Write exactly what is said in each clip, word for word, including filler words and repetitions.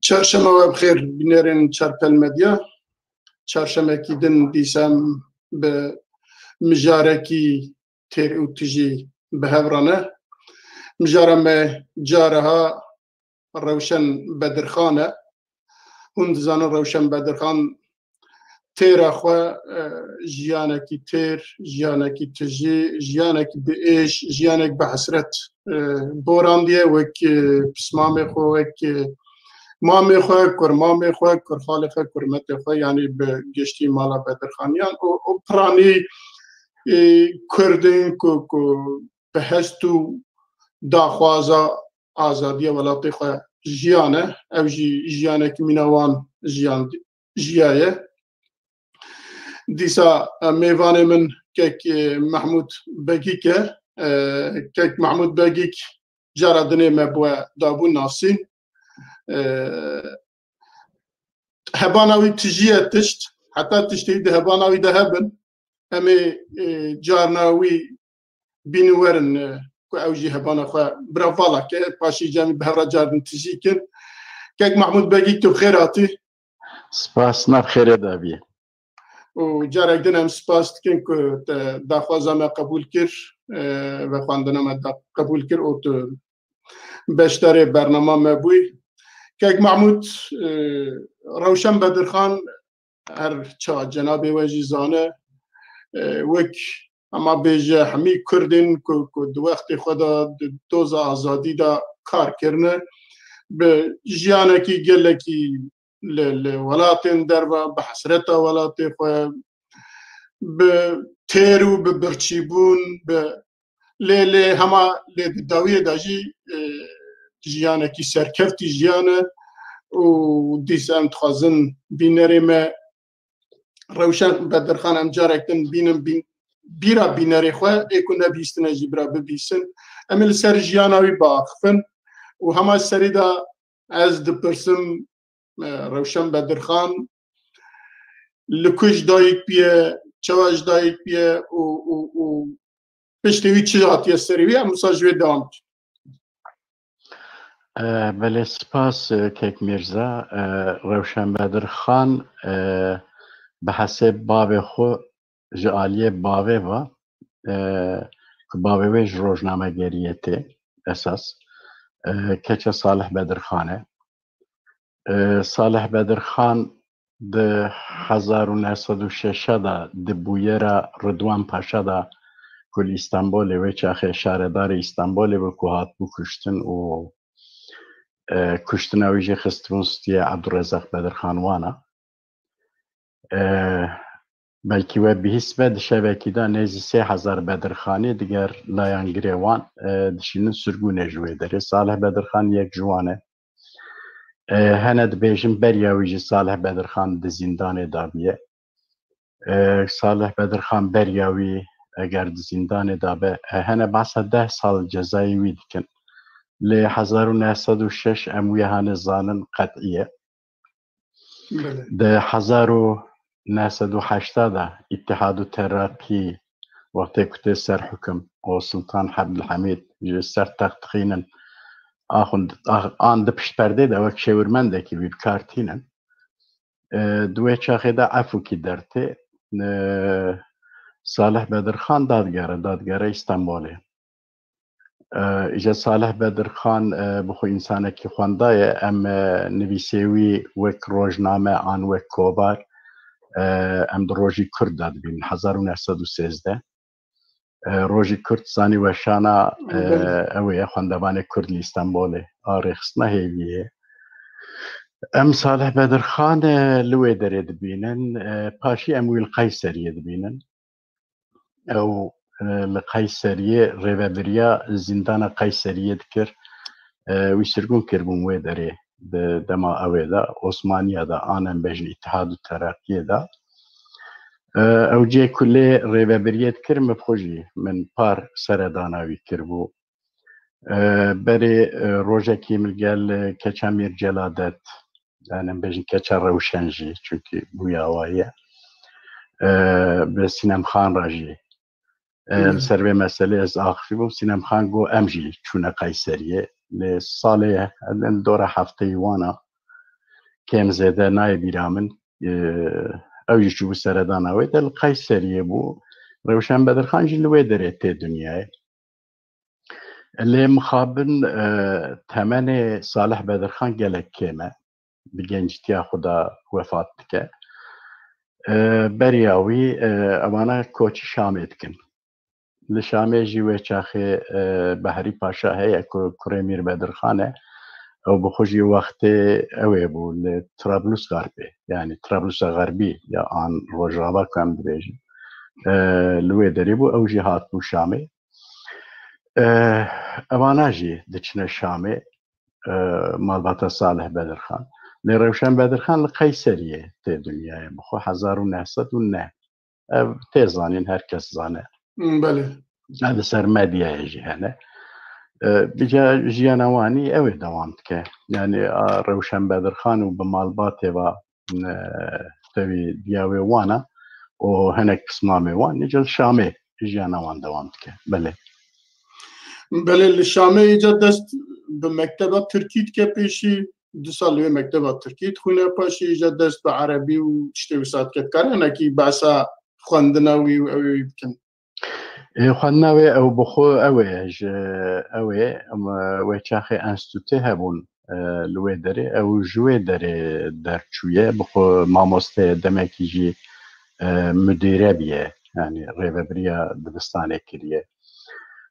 Çarşema we bi xêr, bînerên Çarpel Medya. Çarşemekî din dîsa em bi mijarekî têr û tijî bi hev re ne. Mijara me cariha Rewşen Bedirxan e. Hûn dizanin Rewşen Bedirxan têra xwe, e, jiyanekî têr, jiyanekî tijî, jiyanekî bi êş, jiyanek bi hesret, e, borandiye, wek, e, pismamê xwe, wek, e, mamê xwe, kurmamê xwe, kurxalê xwe, kurmetê xwe, yanî bi giştî mala Bedirxaniyan û, û piranî, e, Kurd in ku, ku bi hest û daxwaza azadiya welatê xwe jiyane. Ew jî jiyanek mîna wan jiyan, jiyaye. Dîsa, e, mêvanê min kek, e, Mehmûd Begîk e. E, kek Mehmûd Begîk cara dinê me bi we dabû nasîn. E, hebana wî tijî ye tişt, heta tiştê wî di hebana wî de hebin. Em ê, e, carna wî bînin werin, e, ku ew jî hebana xwe bira vala ke, paşî cemî bi hev re cardin tijî kin. Kek Mehmûd Begîk, tu bi xêr hatî. Spas, nav xêrê de bî. Û carek din em spas dikin ku te daxwaza me qebûl kir, e, vexwendina me da qebûl kir û tu beşdarê bernama me bûyî. Kek Mehmûd, e, Rewşen Bedirxan, her çawa cenabê we jî zane, e, wek hema bêje hemî Kurdên ku, ku di wextê xwe de di doza azadî de kar kirine, bi jiyanekî gelekî li, li welatên derve, bi hesreta welatê xwe, bi têr û bi birçîbûn, bi lê, lê hema lê di dawiyê de jî, e, jiyanekî serkeftî jiyane û dîsa em dixwazin bînerê me Rewşen Bedirxan em carek din bînin bîn-, bîra bînerê xwe, ê ku nebîstine jî bira bibîsin. Em ê li ser jiyana wî biaxifin û hema serî de ez dipirsim, e, Rewşen Bedirxan li ku ji dayik bûye, çawa ji dayik bûye û, û, û piştî wî çi hatiye serê wî, em wisa ji wê dewam dikin. E, belê, spas, e, kek Mîrza. E, Rewşen Bedirxan, e, bi hesê bavê xwe ji aliyê bavê ve, e, ku bavê wê ji rojnamegeriyê tê esas, e, keça Salih Bedirxan e. E, Salih Bedirxan di hezar û neh sed û şeş de di bûyera Ridwan Paşa de ku li Îstanbulê, wê çaxê şaredarê Îstanbulê bû, ku hatibû kuştin û, e, kuştina wî jî xistibûn stûyê Ebdurezaq Bedirxan wana. E, belkî we bihîst be, di şevekî de nêzî sê hezar Bedirxanî diger layangirê wan, e, dişînin sirgûnê ji wê derê. Salih Bedirxan yek ji wan e. E, hene dibêjin beriya wî jî Salih Bedirxan di zîndanê de bûye. E, Salih Bedirxan beriya wî eger di zîndanê de be, e, hene behsa deh sal cezayê wî dikin. Lê hezar û neh sed û şeş em wî hane zanin qet'î ye. Belê. Di hezar û neh sed û heştê de Îtihad û Teraqî wextê ku tê ser hukim û Sultan Hebdulhemîd ji ser text dixînin, axund, ax-, an di pişt perdê de wek şêwirmendekî wî bi kar tînin. E, di wê çaxê de efûkî dertê. E, Salih Bedirxan dadigere, dadigere Îstanbulê. E, îja Salih Bedirxan, e, bi xwe însanekî xwenda ye. Em, e, nivîsê wî wek rojname an wek kovar, e, em di Rojî Kurd de dibînin, hezar û neh sed û sêzdeh. E, Rojî Kurd zanî weşana, e, Belê. Ew ê xwendevanê Kurd li Îstanbolê a rêxistina hêviyê. Em Salih Bedirxan, e, li wê derê dibînin. E, paşî em wî li Qeyseriyê dibînin. Ew, e, li Qeyseriyê rêvebiriya zîndana Qeyseriyê dikir. E, wî sirgûn kiribûn wê derê di dema ew ê de, Osmaniya de, an em bêjin Îtihad û Tereqiyê de. E, ew cihê ku lê rêvebiriyê dikir, min bi xwe jî, min par seredana wî kiribû. E, berê, e, rojekî min gel, e, keça Mîr Celadet, yani em bêjin keça Rewşen jî, çunkî bûya wa ye. E, bi Sînem Xan re jî, e, Hı. li ser vê meselê ez axifî bûm. Sînem Xan got, em jî çûne Qeyseriyê. Lê salê li dora hefteyî wana kêm zêde nayê bîra min. E, ew jî çûbû seredana wê de li Qeyseriyê bû. Rewşen Bedirxan jî li wê derê tê dinyayê. Lê mixabin, e, temenê Salih Bedirxan gelek kêm e. Bi gencîtiya xwe de wefat dike. E, beriya wî, e, evana koçî Şamê dikin. Li Şamê jî wê çaxê, e, Behrî Paşa heye ku kurê Mîr Bedirxan e. Ew bi xwe jî wextê ew ê bû li Trablusgarpê, yanî Trablusa Xerbî ya an Rojava ku em dibêjin. E, li wê derê bû, ew jî hatbû Şamê. E, evana jî diçine Şamê, e, malbata Salih Bedirxan. Lê Rewşen Bedirxan li Qeyseriyê tê dinyayê bi xwe hezar û neh sed û neh. Ev tê zanîn, her kes zane. Hmm, belê. Ev li ser medyayê jî hene. E, bica jiyana wanî ew ê dewam dike. Yani, a, Rewşen Bedirxan û bi malbatê va, e, tevî diya wê wana û hinek pismamê wan, nice li Şamê jiyana wan dewam dike. Belê. Belê, li Şamê îca dest bi mekteba Tirkî dike pêşî, du sal li wê mekteba Tirkî dixwîne, paşê îca dest bi erebî û tiştê wisa dike. Dikare hinekî behsa xwendina wî û ew ê wî bikin? Ê, xwendina wê ew bi xwe ew ê, ji ew ê, em, wê çaxê enstîtû hebûn, e, li wê derê, ew ji wê derê derçûye, bi xwe mamoste demekî jî, e, mudîre biye, yanî rêvebiriya dibistanê kiriye.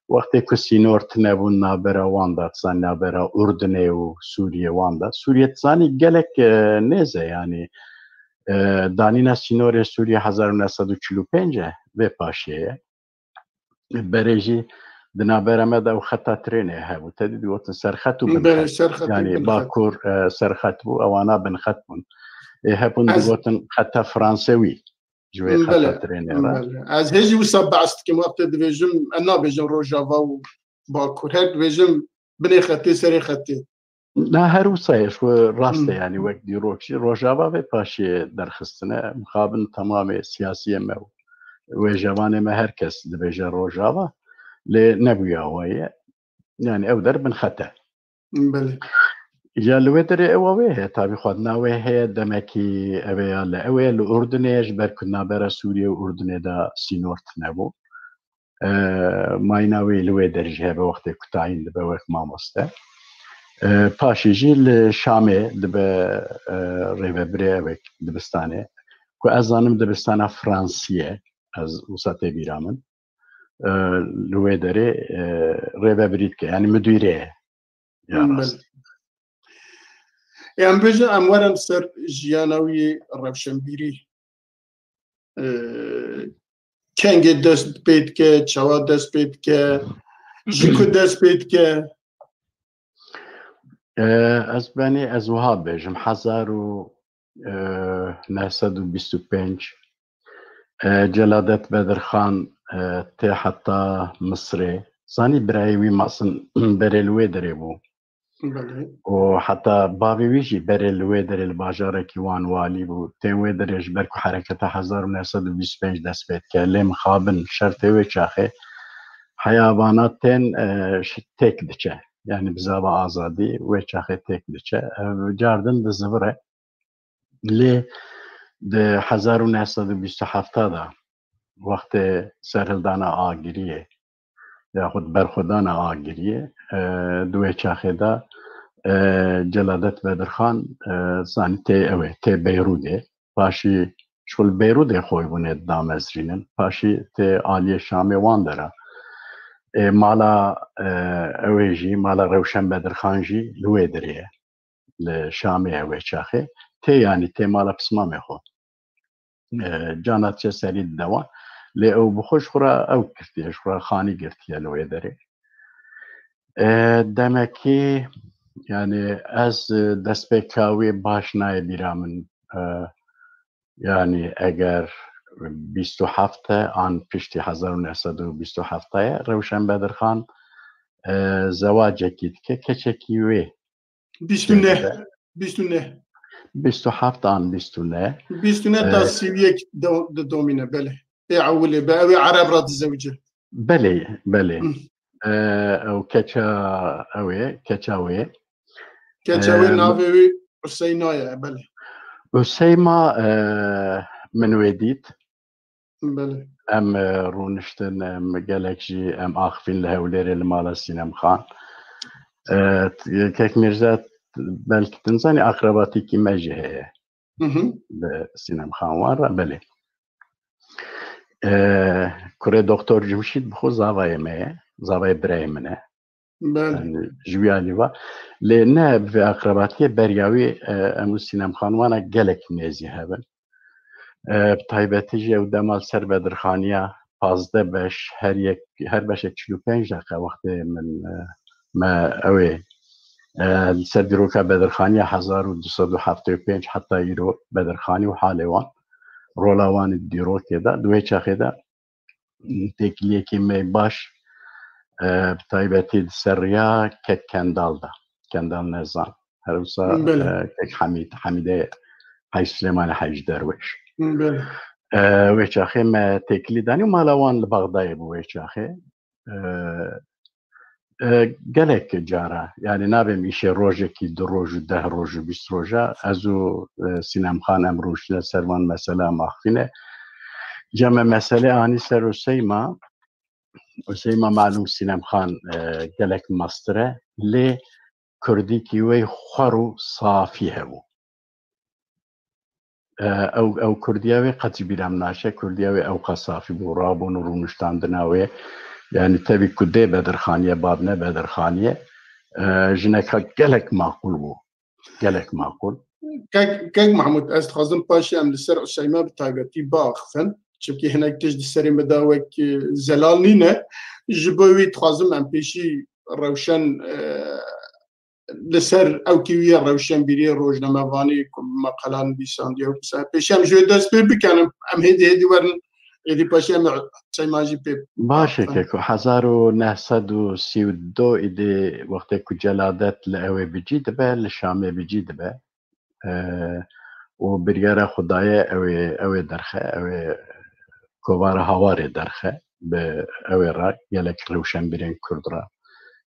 Wextê ku sînor tune bûn nabera wan da, dizanî nabera Urdunê û Sûriyê wan da. Sûriye dizanî gelek, e, nêz e, yanî, e, danîna sînorê Sûriye hezar û neh sed û çil û pênc e, vê paşê ye. Berê jî di nabera me de ew xeta trênê hebû. Te dî digotin serxet û binxet. Belê, serxet û binxet. Yanî Bakur, e, serxet bû, ewana binxet bûn. Ê hebûn digotin xeta fransewî ji wê xeta trênê re. Belê. Ez hê jî wisa behs dikim, wextê dibêjim, ez nabêjim Rojava û Bakur. Her dibêjim binê xetê, serê xetê. Na her wisa ye, ji xwe rast e, Hmm. yanî wek dîrok jî. Rojava vê paşê derxistine. Mixabin temamê siyasiyê me û wêjevanê me her kes dibêje Rojava. Lê nebûya wa ye. Yanî ew der binxet e. Belê. Ya li wê derê ewa wê heye, tabî xwedina wê heye, demekî ev ê ya li ew ê, li Urdunê ye, ji ber ku nabera Sûriye û Urdunê de sînor tune bû. E, mayîna wê li wê derê jî hebe, wextê ku tayîn dibe wek mamoste. E, paşê jî li Şamê dibe, e, rêvebirê ew ê dibistanê. Ku ez zanim dibistana Fransî ye, ez wisa tê bîra min. E, li wê derê, e, rêvebirî dike, yanî mudîrê ye. Ya Hmm, rast. Belê. Em bêjin, em werin ser jiyana wî rewşenbîrî. E, kengê dest pê dike, çawa dest pê dike, ji ku dest pê dike? E, ez benî, ez wiha bêjim, hezar û, e, neh sed û bîst û pênc, e, Celadet Bedirxan, e, tê heta Misirê. Zanî birayê wî Masin berê li wê derê bû. Belê. Û heta bavê wî jî berê li wê derê li bajarekî wan walî bû. Tên wê derê ji ber ku hereketa hezar û neh sed û bîst û pênc dest pê dike. Lê mixabin şertê wê çaxê heya vana tên, e, şi-, têk diçe. Yanî bizava azadî wê çaxê têk diçe. Ev cardin dizivire. Lê di hezar û neh sed û bîst û heft de wextê serhildana Agiriyê yaxud berxwedana Agiriyê, e, di wê çaxê de, e, Celadet Bedirxan, e, zanî tê ew ê, tê Beyrûdê. Paşî ji xwe li Beyrûdê xwe bûnê damezrînin. Paşî tê aliyê Şamê wan dera. E, mala, e, ew ê jî, mala Rewşen Bedirxan jî li wê derê ye. Li Şamê ye wê çaxê. Tê, yanî tê mala pismamê xwe. E, cana diçe serî dide wan. Lê ew bi xwe ji xwe re ew girtiye, ji xwe re xanî girtiye li wê derê. E, demekî, yanî ez, e, destpêka wê baş nayê bîra min. E, yanî eger bîst û heft e an piştî hezar û neh sed û bîst û heft ye, Rewşen Bedirxan, e, zewacekî dike, keçekî wê Bîst û neh. Bîst û neh. Bîst û heft an bîst û neh. Bîst û neh ta Ee, sî û yek de, de domîne, belê. Ê ewilê be, ew ê Ereb re dizewice. Belê, belê. Hı. E, ew keça, ew ê, keça wê. Keça wê, e, navê wê Useyna ye, belê. Useyma, e, min wê dît. Belê. Em, e, rûniştin, em gelek jî em axivîn li Hewlêrê li mala Sînem Xan. E, t-, Kek Mîrze, belkî tu nizanî, aqrebatîkî me jî heye. Hı hı. Bi Sînem Xan wan re, belê. E, kurê Doktor Cimşîd bi xwe zavayê me ye, zavayê birayê min e. Belê. Yani, ji wî alî va. Lê ne bi vê aqrebatiyê, beriya wî, e, em û Sînem Xan wana gelek nêzî hebin. E, bi taybetî jî ew dema li ser Bedirxaniya pazdeh beş, her yek, her beşek çil û pênc deqe wextê min, e, me ew ê, e, li ser dîroka Bedirxaniya hezar û du sed û heftê û pênc heta îro Bedirxanî û halê wan, rola wan di dîrokê de, di wê çaxê de têkiliyekî me baş, e, bi taybetî di ser riya Kek Kendal de. Kendal Nezan. Her wisa, Belê. e, Kek Hemîd, Hemîdê Hec Silêmanê Hec Derwêş. Belê. E, wê çaxê me têkilî danî û mala wan li Bexdayê bû wê çaxê. E, e, gelek cara, yani nabêm îşê rojekî, du roj û deh roj û bîst roja, ez û, e, Sînem Xan em rûştine ser van mesela em axivîne. Ca me mesele anî ser Useyma. Useyma malûm Sînem Xan, e, gelek mastir e, lê kurdîkî wê xwer û safî hebû. E, ew, ew kurdiya wê qet ji bîra min naçe, kurdiya wê ewqas safî bû, rabûn û rûniştandina wê. Yani tevî ku dê Bedirxaniye, babne Bedirxaniye, e, jineka gelek maqûl bû. Gelek maqûl. Kek, Kek Mahmûd, ez dixwazim paşê em li ser Useyma bi taybetî biaxifin. Çimkî hinek tişt di serê min de wek, e, zelal nîne. Ji bo wî dixwazim em pêşî rewşen, e, li ser ewkî wî ye rewşenbîriyê rojnamevanî ku meqala nivîsandiye û qise. Pêşî em ji wê dest pê bikin, em, em hêdî hêdî werin, êdî paşê em Useyma jî pê. Baş e, keko, hezar û neh sed û sî û du îdî wextê ku Celadet li ewê bi cî dibe, li Şamê bi cî dibe. E, û biryara xwe daye ewê, ewê derxe, ewê kovara Hawarê derxe, bi ewê re gelek rewşenbîrên kurd re.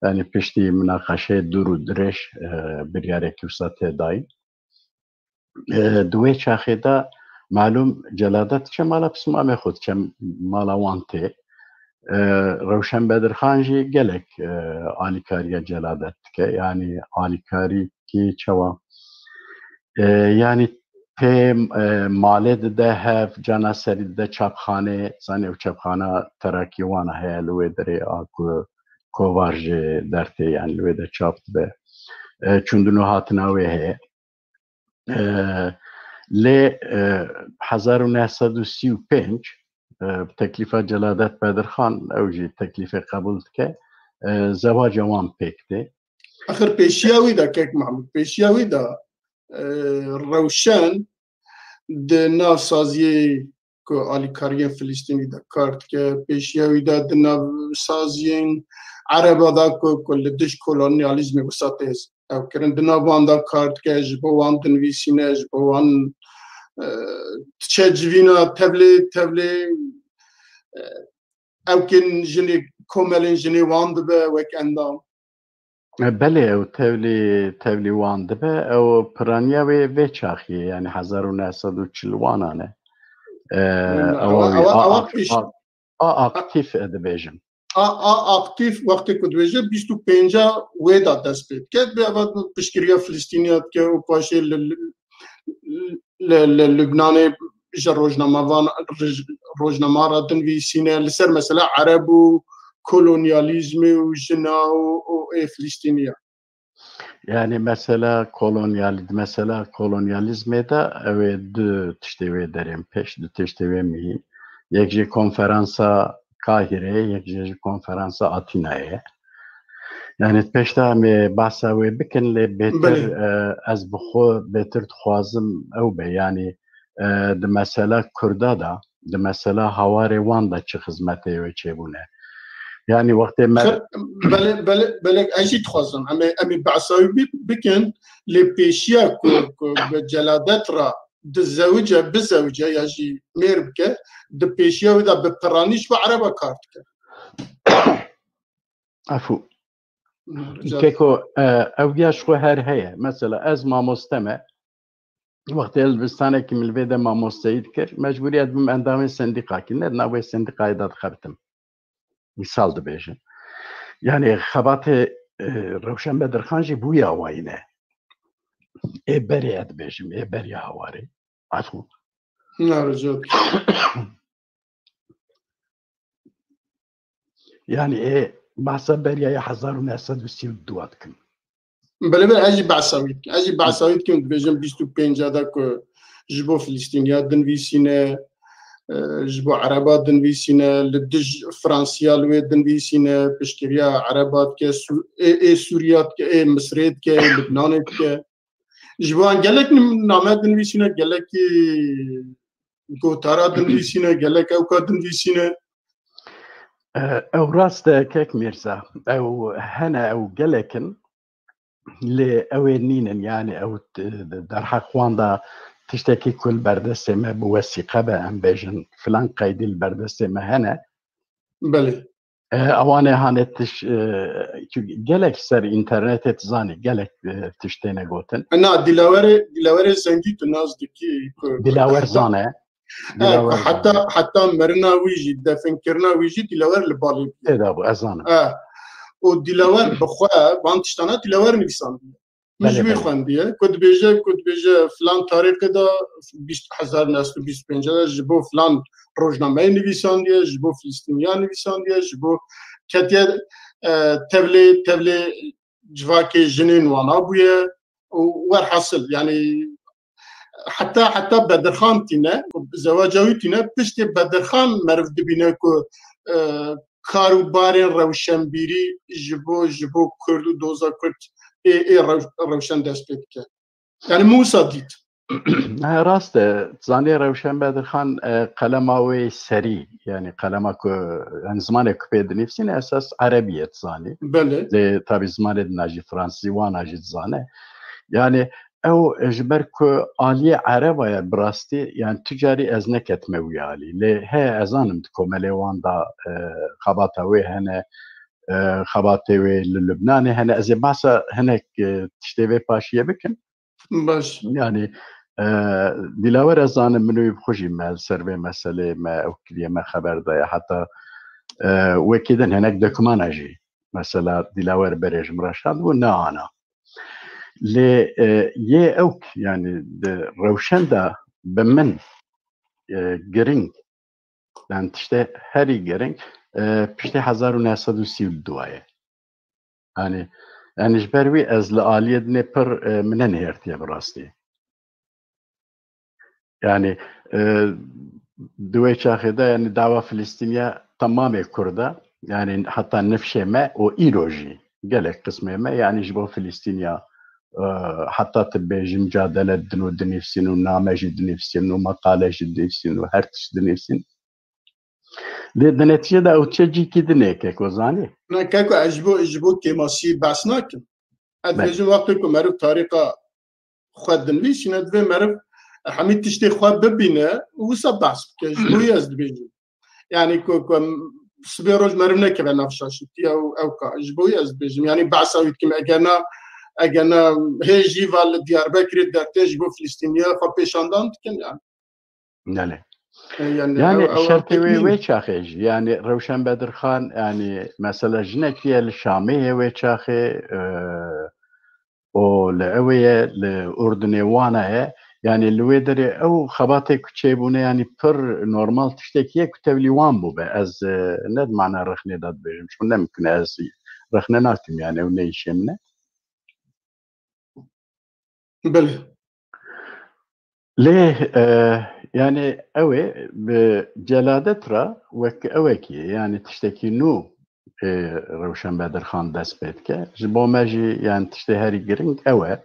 Yani piştî minaqeşeyê dûr û dirêj, e, biryarekî wisa tê dayîn. E, di wê çaxê de malûm Celadet diçe mala pismamê xwe, diçe mala wan tê. E, Rewşen Bedirxan jî gelek, e, alîkariya Celadet dike. Yani alîkarî kî çawa? E, yani pê, e, malê dide hev, cana serî dide çapxanê, zanê ew çapxana terakî wana heye li wê derê a ku kovar ji der tê, yani li wê de çap dibe. E, çûndin û hatina wê heye. E, lê, e, hezar û neh sed û sî û pênc, e, bi teklîfa Celadet Bedirxan, ew jî teklîfê qebûl dike, e, zewaca wan pêk tê. Axir pêşiya wî de, Kek Mahmûd, pêşiya wî de, e, Rewşen di nav saziyê ku alîkariyên Filistînî de kar dike, pêşiya wî de di nav saziyên Ereba de ku, ku li dij kolonyalîzmê wisa tê ew kirin, di nav wan de kar dike, ji bo wan dinivîsîne, ji bo wan, e, diçe civîna tevlê, tevlê, e, ewkên jinê, komelên jinê wan dibe wek endam. E, belê, ew tevlî, tevlî wan dibe, ew piraniya wê vê çaxiyê, yani hezar û neh sed û çil wanan e. E, Ewa, ewa wî ewa, a ewa ak-, pêş- a, a aktîf e dibêjim. A, a aktîf wextê ku dibêje bîst û pênca wê de dest pê dike. Dibê eva piştgiriya Filistîniya dike û paşê li, li, li, li Lubnanê ji rojnamevan, roj-, rojnamara dinivîsîne li ser mesela Ereb û kolonyalîzmê û jina û, û ê Filistîniya. Yani mesela kolonyal-, mesela kolonyalîzmê de ew ê du tiştê wê derên pêş, du tiştê wê mihîm. Yek jî konferansa Kahireyê, yek jî ji konferansa Atînayê ye. Yani pêş de em ê behsa wê bikin, lê bêtir, Belê. e, ez bi xwe bêtir dixwazim ew be. Yani, e, di mesela Kurda de, di mesela Hawarê wan de çi xizmetê wê çêbûne? Yani wextê me Xir-, belê, belê, belê, ez jî dixwazim. Em ê, em ê behsa wî bi-, bikin, lê pêşiya ku, ku bi Celadet re dizewice, bizewice ya jî mêr bike, di pêşiya wî de bi piranî ji bo Ereba kar dike. Efû. Keko, e, ew ya ji xwe her heye. Mesela ez mamoste me. Wextê ez dibistanekî min li vê de mamosteyî dikir, mecbûrî ez bim endamê sendîqakî. Ne di nav wê sendîqayê de dixebitim. Mîsal dibêjim. Yani xebatê, e, Rewşen Bedirxan jî bûye awayî ne. Ê berê ez dibêjim, ê beriya hawarê. Efû. Na, rica dikim. Yani ê behsa beriya ya hezar û neh sed û sî û du dikim. Belê, belê, ez jî behsa wî dikim. Ez jî behsa wî dikim, dibêjim bîst û pênc de ku ji bo Filistîniya dinivîsîne, e, ji bo Ereba dinivîsîne, li dij Fransiya li wê dinivîsîne, piştgiriya Ereba dike, Sû-, ê, ê Sûriya dike, ê Misrê dike, ê Libnanê dike. Ji bo an gelek nim-, name dinivîsîne, gelekî gotara dinivîsîne, gelek ewka dinivîsîne. E, ew rast e, kek Mîrza. Ew hene, ew gelek in. Lê ew ê nînin, yani ew t-, derheq wan de tiştekî ku li berdestê me bi wesîqe be, em bêjin filan qeydî li berdestê me hene. Belê. E, ewanê hanê tiş-, e, çünkü gelek ser înternetê dizanî, gelek, e, tişt têne gotin. Na, Dilawerê, Dilawerê Zengî tu nas dikî ku, ku Dilawer heta, zane. e, ku Dilawer heta, zane. Heta merina wî jî, definkirina wî jî Dilawer li balê bû. Têda bû, ez zanim. E, û Dilawer bi xwe, van tiştana Dilawer nivîsandiye. Min ji wî xwendiye. Ku dibêje, ku dibêje filan tarîxê de bîst, hezar neh sed û bîst û pênc de ji bo filan rojnameyê nivîsandiye, ji bo Filistîniya nivîsandiye, ji bo ketiye, e, tevlê, tevlê civakê jinên wana bûye û werhasil, yani heta, heta Bedirxan tîne, zewaca wî tîne, piştê Bedirxan meriv dibîne ku, e, kar û barên rewşenbîrî ji bo, ji bo Kurd û doza Kurd ê, ê rew-, rewşen dest pê dike. Yani min wisa dît. He, rast e. Zanê Rewşen Bedirxan, e, qelema wê serî, yani qelema ku, yani zimanê ku pê dinivîsîne esas erebî ye dizanî. Belê. Lê tabî zimanê dina jî fransî, wana jî dizane. Yani ew, e, ji ber ku aliyê ereba ye bi rastî, yani tu carî ez neketime wî alî. Lê he, ez zanim di komelê wan de, e, xebata wê hene, e, xebatê wê li Lubnanê hene. Ez ê behsa hinek, e, tiştê vê paşiyê bikim. Baş. Yani, e, Dilawer ez zanim min wî bi xwe jî me li ser vê meselê me ew kiriye me xeber daye. Heta, e, wekî din hinek dokûmana jî. Mesela Dilawer berê ji min re şand bû, ne ana. Lê, e, yê ewk, yani di rewşen de bi min, e, giring, yani tiştê herî giring, e, piştê hezar û neh sed û sî û du ye. Yani, yani ji ber wî ez li aliyê dinê pir, e, min nenihêrtiye bi rastî. Yani, e, di wê çaxê de, yani dawa Filistîniya temamê Kurda, yani heta nifşê me û îro jî gelek qismê me, yani ji bo Filistîniya, e, heta tu bêjî micadele didin û dinivîsîn û name jî dinivîsîn û meqale jî dinivîsîn û her tişt dinivîsîn. Lê di netîce de ew çi cîkî dinê, keko zanî? Ne, keko, ez ji bo, ji bo kêmasî behs nakim. Ez Belê. Dibêjim wextê ku meriv tarîxa xwe dinivîsîne, divê meriv hemî tiştê xwe bibîne û wisa behs bike. Ji bo wî ez dibêjim. Yani ku, ku em sibê roj meriv nekeve nav şaşîtiya û ew ka. Ji bo wî ez dibêjim. Yani behsa wî dikim. Eger na, eger na hê jî va li Diyarbekirê dertê ji bo Filistîniya xwe pêşandan dikin yani. Belê. E, yani, Yani ew, ew şertê wê teknîk wê çaxê jî, yani Rewşen Bedirxan, yani mesela jinekî ye li Şamê ye wê çaxê, e, û li ew ye, li Urdunê wana ye. Yani li wê derê ew xebatê ku çêbûne, yani pir normal tiştekî ye ku tevlî wan bûbe. Ez, e, ne di mana rexnê de dibêjim, çun ne mimkun e ez rexne nakim, yani ew ne îşê min e. Belê. Lê, e, yani ew ê bi celadet re wek ewekî, yani tiştekî nû, e, Rewşen Bedirxan dest pê dike. Ji bo me jî, yani tiştê herî giring ew e.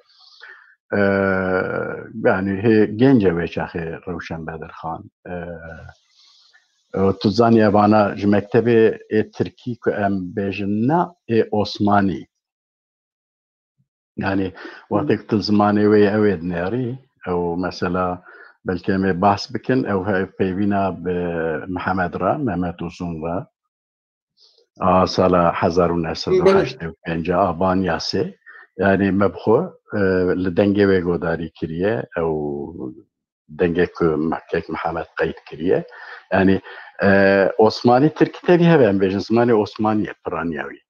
E, yani hê genc e wê çaxê Rewşen Bedirxan. E, e, tu zanî evana ji mektebê ê tirkî ku em bêjin na, ê Osmanî. Yani wextê ku tu zimanê wê ye, ew ê dinêrî, ew mesela belkî em ê behs bikin, ew he-, peyvîna bi Mihemed re, Mehmet Uzun re. A sala hezar û neh sed û heştê û pênc a Banyasê, yanî me bi xwe, e, li dengê wê godarî kiriye, ew dengê ku Kek Mihemed qeyd kiriye. Yanî, e, Osmanî Tirkî tevî hebe, em bêjin zimanê Osmanî ye, piraniya wî.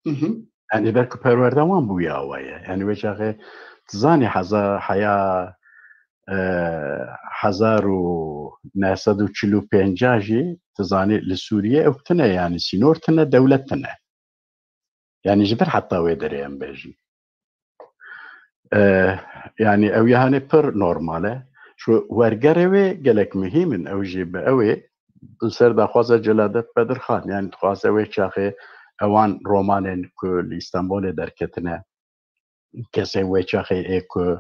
Hı hı. Yanî ber ku perwerde wan bi wî awa ye. Yanî wê çaxê tu zanî heza-, heya, e, hezar û neh sed û çil û pênc jî tu zanî li Sûriyê ew tine, yanî sînor tine, dewlet tine. Yanî ji ber heta wê derê em bêjin. E, yanî ew ya hanê pir normal e. Şu wergerê wê gelek muhîm in. Ew jî bi ew ê li ser daxwaza Celadet Bedirxan. Yanî dixwaze wê çaxê ewan romanên ku li Îstanbulê derketine, kesên wê çaxê ê ku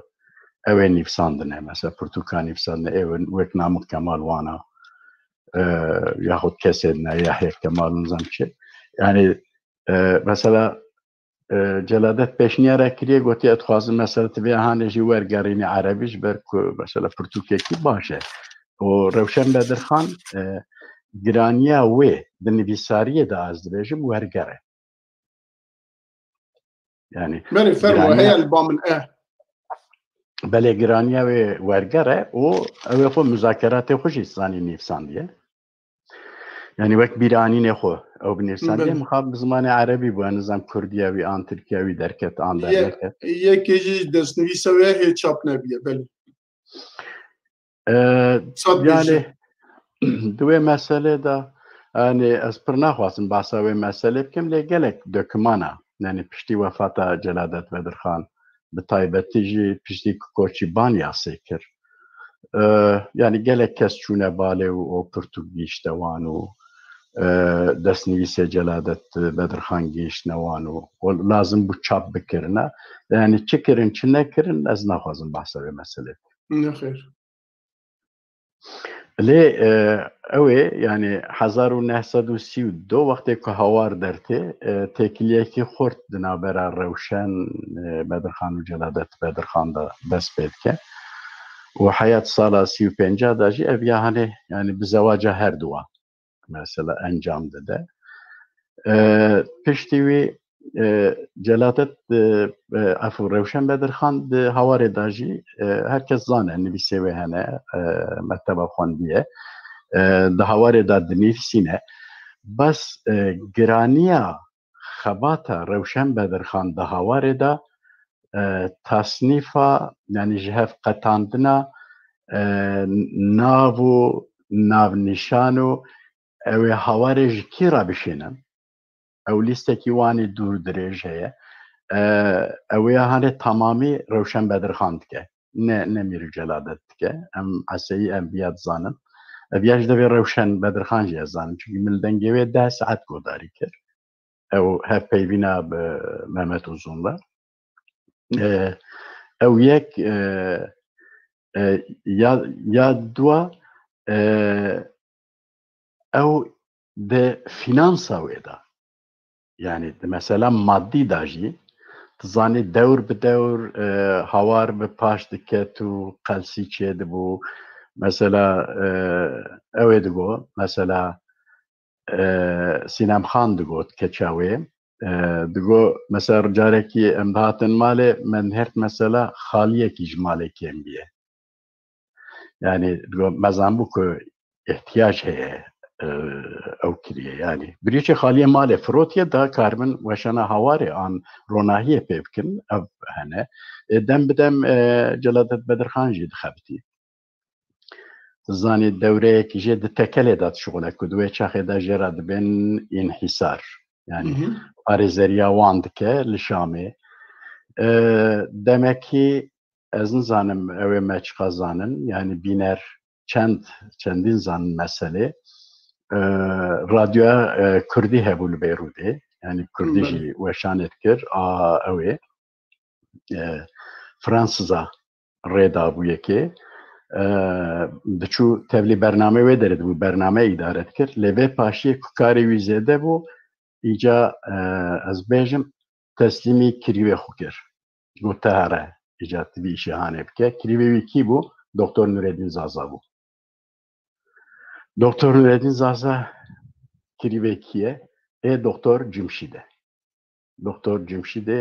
ew ê nivîsandine, mesela pirtûka nivîsandine, ê wek Namık Kemal wana, e, yaxud kesên ne, Yahya Kemal, nizam çi. Yanî, e, mesela, e, Celadet pêşniyara kiriye, gotiye, "Ez dixwazim mesela tu vê hanê jî wergerînî erebî, ji ber ku mesela pirtûkekî baş e." Û Rewşen Bedirxan, e, giraniya wê di nivîsariyê de, ez dibêjim, werger e. Yanî belê, fermo, giraniya heye li ba min, e. Belê, giraniya wê werger e û ew ê xwe muzakeratê xwe jî zanî nivîsandiye. Yanî wek bîranînê xwe ew binivîsandiye, belê, mixab bi zimanê erebî bû, nizam kurdiya wî an tirkiya wî derket an, ye, derneket. Yekê jî destnivîsa wê hê çap nebiye, belê. E, Sed yanî, bêjî. Di wê meselê de, yanî ez pir naxwazim bahsa wê meselê bikim, lê gelek dokimana, yanî piştî wefata Celadet Bedirxan, bi taybetî jî piştî ku koçî Banyasê kir, e, yanî gelek kes çûne balê û o pirtûk gihîşte wan û, e, destnivîsê Celadet Bedirxan gihîştine wan û, û lazim bû çap bikirine. Yanî çi kirin, çi nekirin, ez naxwazim bahsa wê meselê bikim. Nexêr. Lê, e, ew ê, yanî hezar û neh sed û sî û du wextê ku Hawar dertê, e, têkiliyekî xurt di navbera Rewşen, e, Bedirxan û Celadet Bedirxan de dest pê dike. Û heya di sala sî û pênc de jî ev ya hanê, yanî bi zewaca her duwa mesela encam dide. E, piştî wî, e, Celadet, e, e, efû Rewşen Bedirxan di Hawarê de jî, e, her kes zane, nivîsê wê hene, e, mekteba xwendiye. E, di Hawarê de dinivîsîne. Bes, e, giraniya xebata Rewşen Bedirxan di Hawarê de, e, tasnîfa, yanî ji hev qetandina, e, nav û navnîşan û ew ê Hawarê ji kî re bişînin? Ew lîstekî wan ê dûr dirêj heye. E, ew ê hanê temamî Rewşen Bedirxan dike. Ne, ne Mîr û Celadet dike. Em eseyî em viya dizanin. Ev ya ji devê Rewşen Bedirxan jî ez zanim. Çunkî min li dengê wê deh saet godarî kir. Ew hevpeyvîna bi Mehmet Uzun ve. E, ew yek, e, e, ya, ya dua, e, ew di finansa wê de. Yanî di mesela madî de jî, tu zanî dewr bi dewr, e, Hawar bi paş diket û qelsî çêdibû. Mesela, e, ew ê digo, mesela, e, Sînem Xan digot keça wê. E, digo, mesela carekî em dihatin malê, me nihert mesela xaliyekî ji malê kêm biye. Yanî digo, me zanbû ku ihtiyac heye, e, ew kiriye. Yanî birîçê xaliyê malê firotiye da karibin weşana Hawarê an ronahiyê pê bikin, ev hene. E, dem bi dem, e, Celadet Bedirxan jî dixebitî. Zanî dewreyekî jê di tekelê de dişuxule ku di wê çaxê de jê re dibên înhîsar. Yanî, hı hı, parêzeriya wan dike li Şamê. E, demekî ez nizanim ew ê me çiqas zanin. Yanî bîner çend, çendîn zanin meselê. E, radyoya, e, Kurdî hebû li Beyrûdê. Yanî Kurdî, hı, jî weşanê dikir. A, ew ê, e, Fransiza rê dabû yekê. E, diçû tevlî bernameyê wê derê dibû, bername îdare dikir. Lê vê paşiyê ku karê wî zêde bû, îca, e, ez bêjim, teslîmî kirîvê xwe kir. Got, "Te here, îca tu vî îşê hanê bike." Kirîvê wî kî bû? Doktor Nûreddîn Zaza bû. Doktor Nûreddîn Zaza kirîvê kî ye? Ê Doktor Cimşîdê. Doktor Cimşîdê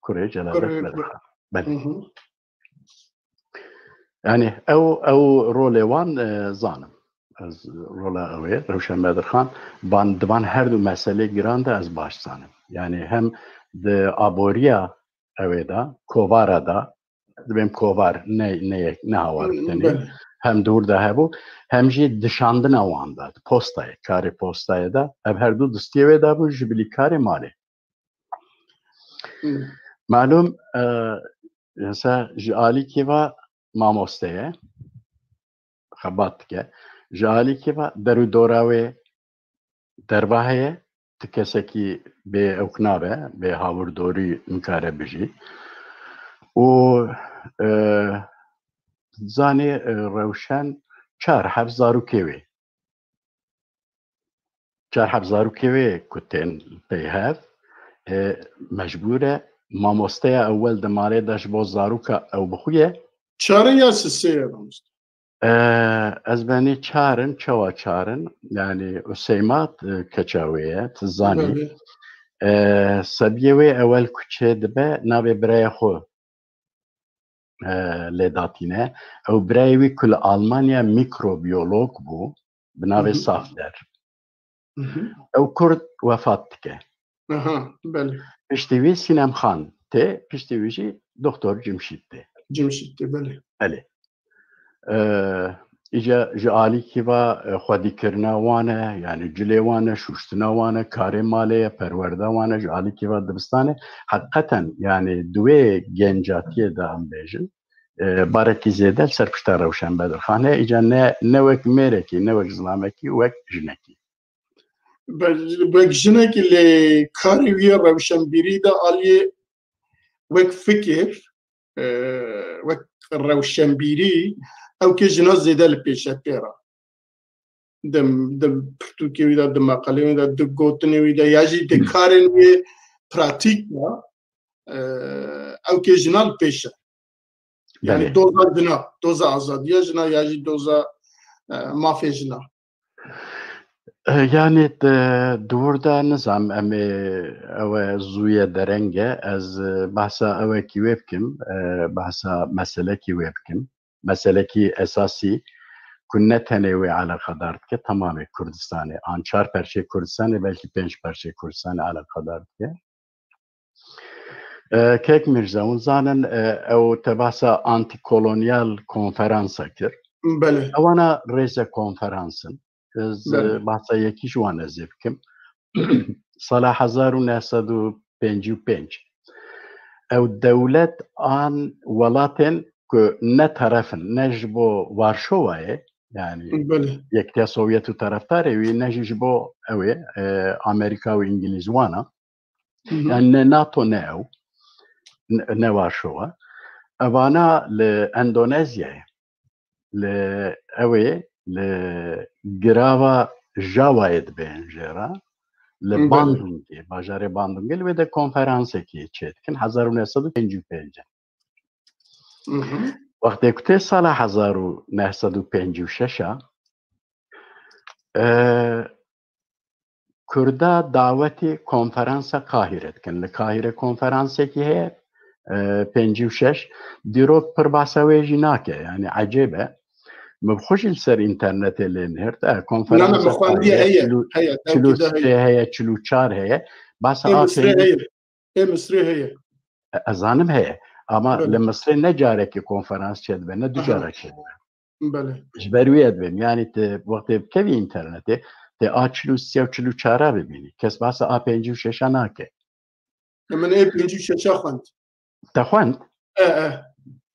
kurê Celadet Kurê, Bedirxan. Belê. Hı hı. Yani ew, ew rolê wan, e, zanim. Ez rola ew ê, Rewşen Bedirxan, ban, di van her du meselê giran de ez baş zanim. Yani hem di aboriya ew ê de, kovara de, dibêm kovar, ne, ne yek, ne hawar Hı, tenê, belê. Hem dûr de hebû, hem jî dişandina wan de, di postayê, karê postayê de, ev her du distiyê wê de bû, ji bilî karê malê. Hı. Malum, e, mesela ji alîkî ve mamoste ye, xebat dike. Ji alîkî ve der û dora wê derva heye, ti kesekî bê ewk nabe, bê hawirdorî nikare bijî. Û, e, zanê, e, Rewşen çar heb zarokê wê. Çar heb zarokê wê ku tên pey hev, e, mecbûr e mamosteya ewel di malê de ji bo zaroka ew bixuye. Çar in ya sisê ye, mamoste? E, ez benî çar in, çawa çar in? Yani Useyma, e, keça wê ye, tu zanî. Belê. E, sebiyê wê ewel ku çê dibe, navê birayê xwe, e, lê datîne. Ew birayê wî ku li Almanya mikrobiyolog bû, bi navê Hı hı. Safler. Hı hı. Ew kurd wefat dike. Aha, belê. Piştî wî Sînem Xan tê, piştî wî jî Doktor Cimşîd tê. Cimşîd tê, belê. Belê. E, îca ji alîkî ve, e, xwedîkirina wan e, yani cilê wan e, şûştina wan e, karê malê ye, perwerda wan e, ji alîkî ve dibistan e. Heqîqeten, yani di wê gencatiyê de em bêjin, e, barekî zêde li ser pişta Rewşen Bedirxan heye. Îca ne, ne wek mêrekî, ne wek zilamekî, wek jinekî. Be-, wek jinekî lê karê wî yê rewşenbîrî de aliyê wek fikir, e, wek rewşenbîrî, ew kê jina zêde li pêş e pê re. Di, di pirtûkê wî de, di meqalê wî de, di gotinê wî de, ya jî di karên wê pratîk de, e, ew kê jina li pêş e. Yani Belê. Doza jina, doza azadiya jina ya jî doza, e, mafê jina. E, yani di, di wir de nizam em ê ew e zûye dereng e. Ez, e, behsa ewekî wê bikim, e, behsa meselekî wê bikim. Meselekî esasî ku ne tenê wê eleqedar dike, temamê Kurdistanê. An çar perçê Kurdistanê, belkî pênc perçê Kurdistanê eleqedar dike. E, Kek Mîrze, hûn zanin, e, ew te behsa antîkolonyal konferansa kir. Belê. Ewana rêze konferans in. Ez, e, Belê. Behsa yekî ji wan ez ê bikim. Sala hezar û neh sed û pêncî û pênc. Ew dewlet an welatên ku ne teref in, ne ji bo Varşovayê, yani Belê. Yekîtiya Sovyet û terefdarê wî, ne jî ji bo ew ê, e, Amerîka û Îngilîz wana. Hı hı. Yani ne NATO ne ew, ne, ne Varşova. Evana li Endonezyayê, li ew ê, li girava Javayê dibên jê re, li Hı hı. Bandungê, bajarê Bandungê, li wê de konferansekê çêdikin, hezar û neh sed û pêncî û pênc. Hı hı. Wextê ku tê sala hezar û neh sed û pêncî û şeş a, e, Kurda dawetê konferansa Qahîre dikin. Li Qahîre konferansekî heye, e, pêncî û şeş. Dîrok pir behsa wê jî nake, yani ecêb e. Min bi xwe jî li ser înternetê lê nihirt. E, Na, na, konferansa min xwendiye, Qahîre heye, çil û, heye, çil û sê heye. Heye, çil û çar heye. Behsa Ê, a Misrê pêncî heye. Ê Misrê heye. E, ez zanim heye. Ama Belê. Li Misrê ne carekê konferans çêdibe, ne du Aha. cara çêdibe. Belê. Ji ber wî ye dibêm. Yani te wextê bikevî înternetê, te a çil û sê û çil û çar a bibînî. Kes behsa a pêncî û şeş a nake. E, min ê pêncî û şeş a xwend. Te xwend? E, e.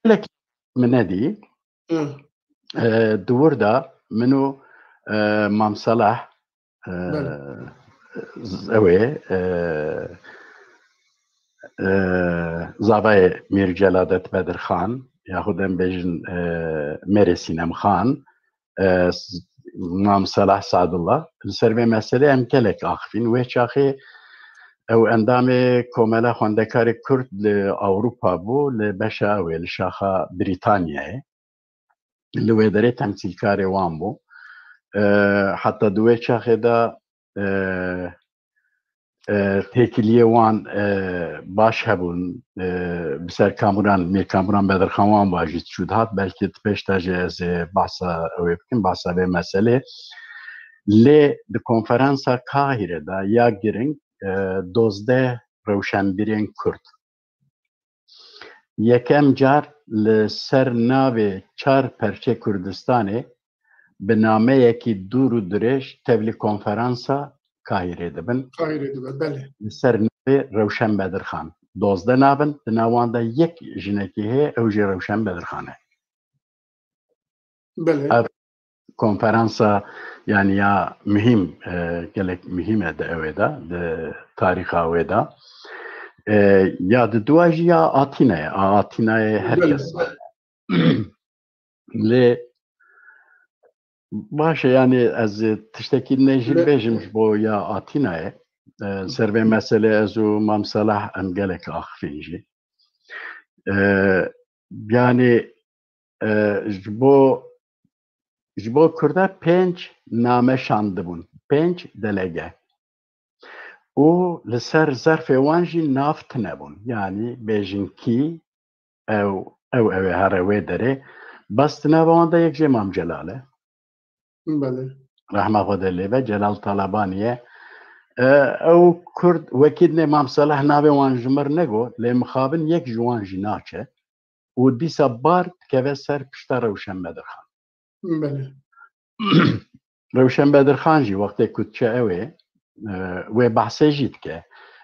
Gelek min nedî. Hı. E, di wir de min û, e, Mam Selah, e, Belê. z-, ew ê, e, e, zavayê Mîr Celadet Bedirxan, yaxud em bêjin, e, Mêrê Sînem Xan, e, s-, Mam Selah Sadullah. Li ser vê meselê em gelek axifîn. Wê çaxê ew endamê Komela Xwendekarê Kurd li Ewropa bû, li beşa ew ê, li şaxa Brîtanyayê. Li wê derê temsîlkarê wan bû. E, heta di wê çaxê de, e, e, têkiliyê wan, e, baş hebûn. E, bi ser Kamuran, Mîr Kamuran Bedirxan wan va jî çû dihat. Belkî di pêş de jî ez ê behsa ew ê bikim, behsa vê meselê. Lê di konferansa Kahîre de ya giring, e, dozdeh rewşenbîrên Kurd. Yekem car li ser navê çar perçê Kurdistanê bi nameyekî dûr û dirêj tevlî konferansa Kahîrê dibin. Kahîrê dibe, belê. Li ser navê Rewşen Bedirxan. Dozdeh navin, di nav wan de yek jinekî heye, ew jî Rewşen Bedirxan e. Belê. Ev konferansa, yani ya muhîm, e, gelek muhîm e di ew ê de, di tarîxa wê de. E, ya di dua jî ya Atînayê, a Atînayê her Belê. kes. Lê baş e, yani ez tiştekî ne jî Lê- bêjim ji bo ya Atînayê. E, ser vê meselê ez û Mam Selah em gelek axifîn jî. E, yani, e, ji bo, ji bo Kurda pênc name şandibûn, pênc delege. Û li ser zerfê wan jî nav tune bûn. Yani bêjin kî ew, ew, ew ê here wê derê. Bes di nava wan de yek jê Mam Celal e. Belê. Rehma Xwedê lê be, Celal Talabaniye. E, ew Kurd wekî dinê Mam Selah navê wan ji mir nego, lê mixabin yek ji wan jî naçe. Û dîsa bar dikeve ser pişta Rewşen Bedirxan. Belê. Rewşen Bedirxan jî wextê ku diçe ew ê, e, wê behsê jî dike.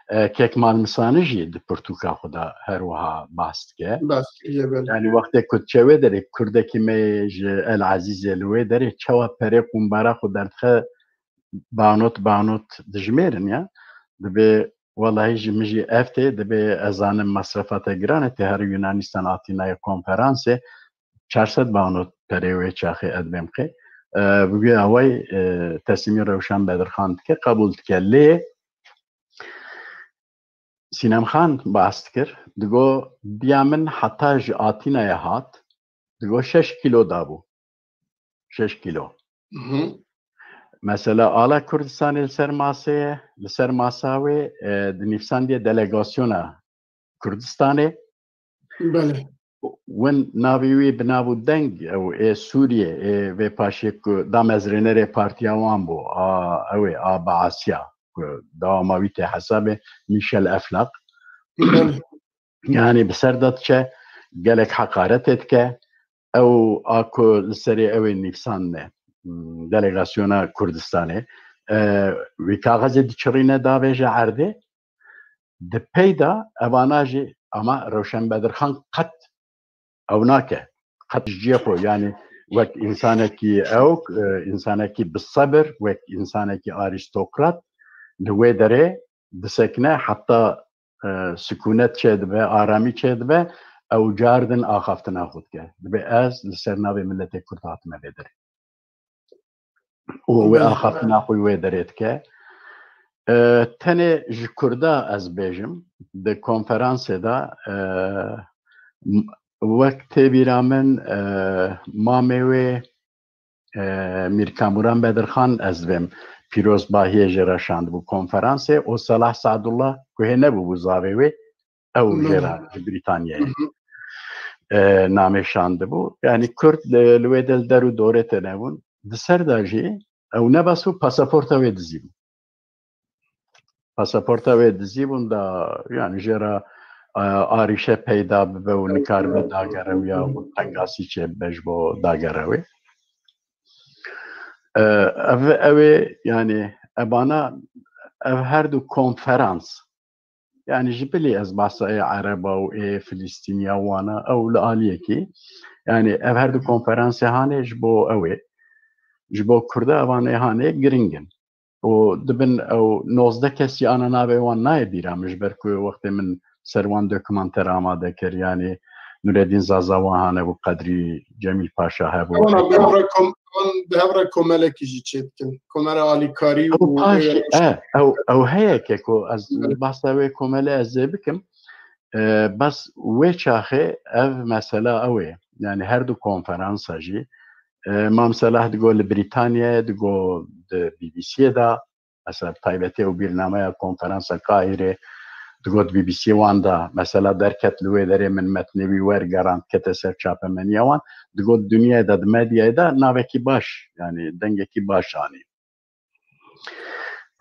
E, Kek Malmisani jî di pirtûka xwe de her wiha behs dike. Behs kiriye, belê. Yani wextê ku diçe wê derê, Kurdekî me yê ji El Ezîzê li wê derê çawa perê qumbara xwe derdixe, banot, banot dijmêrin ya. Dibê, wellahî ji min jî ev tê, dibê ez zanim mesrefa te giran e, tê her Yunanistan, Atînayê konferansê, çar sed banot perê wê çaxê ez dibêm qê. E, bi vî awayî, e, teslîmî Rewşen Bedirxan dike, qebûl dike. Lê Sînem Xan behs dikir, digo, diya min heta ji Atînayê hat, digo, şeş kîlo dabû. Şeş kîlo. Mhm. Mesela ala Kurdistanê li ser masê ye, li ser masa wê, e, dinivîsandiye delegasyona Kurdistanê. Belê. Win navê wî bi nav û deng ew ê Sûriyê, ê vê paşê ku damezrênerê partiya wan bû, a, ew ê, a Baasiya, ku dawama wî tê hesabê Michel Eflaq. Belê. Yani bi ser de diçe, gelek heqaretê dike. Ew a ku li serê ew ê nivîsandine, hmm, delegasyona Kurdistanê, e, wî kaxezê diçirîne davêje erdê. Di pey de evana jî, ama Rewşen Bedirxan qet ew nake. Qet ji cihê xwe, yani wek însanekî ewk, e, însanekî bi sebir, wek însanekî arîstokrat li wê derê disekine, heta, e, sikûnet çêdibe, aramî çêdibe, ew cardin axaftina xwe dike. Dibê ez li ser navê miletê Kurd hatime vê derê. Û wê Belê. axaftina xwe wê derê dike. E, tenê ji Kurda ez bêjim, di konferansê de, e, m-, wek tê bîra min, e, mamê wê, e, Mîr Kamuran Bedirxan ez dibêm, pîrozbahiyê jê re şandibû konferansê, û Selah Sadullah ku hê nebûbû zavê wê, ew Belê. jê re ji Brîtanyayê, Hı hı. e, namê şandibû. Yani Kurd li, li wê de li der û dorê tune bûn. Di ser de jî ew nebes û pasaporta wê dizîbû. Pasaporta wê dizîbûn da, yani jê re, e, arîşe peyda bibe û nikaribe dagere wî ya û tengasî çêbibe ji bo dagere wê. E, ev, ew ê, yani ebana, ev her du konferans, yani ji bilî ez behsa ê Ereba û ê Filistîniya wana, ew li aliyekî, yani ev her du konferansê hanê ji bo ew ê, ji bo Kurda evan ê hanê giring in. Û dibin ew nozdeh kesî ana navê wan nayê bîra min, ji ber ku wextê min ser wan dokumanter amade kir, yani Nureddin Zaza wan hane bû, Qedrî Cemîl Paşa hebû. Wana bi hev re kom-, wan bi hev re komelekî jî çêdikin. Komela alîkarî Ew û paşê, e, ew, ew heye ke ku ez Belê. behsa wê komele ez ê bikim. E, bes wê çaxê ev mesela ew ê. Yani her du konferansa jî, e, Mam Selah digo li Brîtanyayê, digo di B B C'yê de, Mesela bi taybetî ew bîrnameya konferansa Kahîrê digot B B C wan da, mesela derket li wê derê min metnê wî wergerand kete ser çapemeniya wan, digot dinyayê de di medyayê de navekî baş, yani dengekî baş anî.